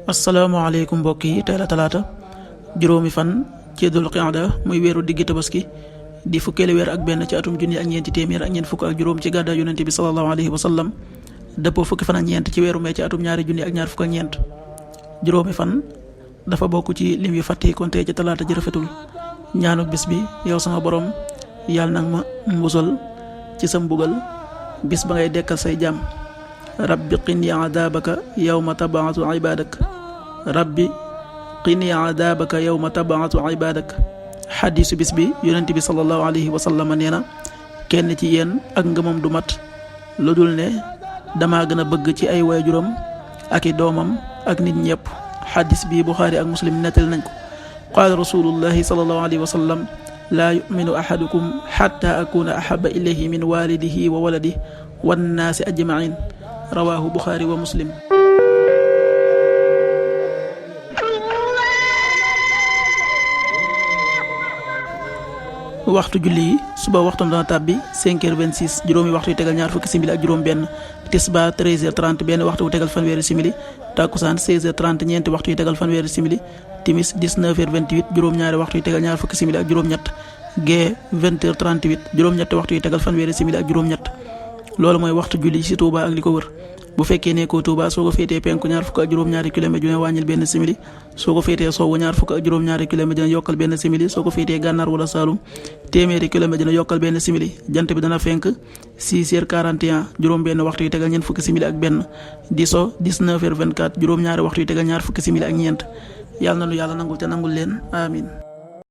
asalaamaaleykum mbokk yi tey la talaata juróomi fan ci dul qiyada muy weeru diggi tabaski di fukkeelu weer ak benn ci atum junni ak ñeenti téeméer ak ñeent fukk ak juróom ci gàddaay yonente bi sallallahu alayhi wa sallam dëppoo fukki fan ak ñeent ci weeru mee ci atum ñaari junni ak ñaar fukk ak ñeent. juróomi fan dafa bokk ci lim yu fàtte kon tey ci talaata ji rafetul. ñaanuk bis bi yow sama borom yàlla nag ma musal ci sa mbugal bis ba ngay dekkal say jàmm. rabbi qini adaabaka yawma tabaatu ibadak rabbi qini adaabaka yawma tabaatu ibadak. xadiisu bis bi yonent bi sallallahu alayhi wa sallam nee na kenn ci yéen ak ngëmam du mat lu dul ne dama gën a bëgg ci ay waajuram ak i doomam ak nit ñëpp. xadis bi buxaari ak muslim nettali nañ ko. qaala rasulullahi sallallahu alayhi wa sallam laa yuminu ahadukum xatta akuna ahaba ilayhi min walidihi wa waladihi wannaasi ajmain rawaahu buxaari wa muslim. waxtu julli yi suba waxtam dana tàbbi 5h26 juróomi waxtu yu tegal ñaar fukki simili ak juróom benn. tisbaar 13h30 benn waxtu bu tegal fanweeri simili. takkusaan 16h30 ñeenti waxtu yu tegal fanweeri simili. timis 19h28 juróom-ñaari waxtu yu tegal ñaar fukki simili ak juróom-ñett. gee 20h38 juróom-ñetti waxtu yu tegal fanweeri simili ak juróom-ñett. loolu mooy waxtu julli ci Touba ak li ko wër. bu fekkee nekkoo Touba soo ko féetee penku ñaar fukk ak juróom-ñaari kilomètre dina wàññil benn simili. soo ko féetee sowwu ñaar fukk ak juróom-ñaari kilomètre dina yokkal benn simili. soo ko féetee gànnaar wala Saalum téeméeri kilomètre dina yokkal benn simili. jant bi dana fenk 6h41 juróom benn waxtu yu tegal ñeent fukki simili ak benn. di so 19h24 juróom-ñaari waxtu yu tegal ñaar fukki simili ak ñeent. yàlla na nu yàlla nangul te nangul leen amin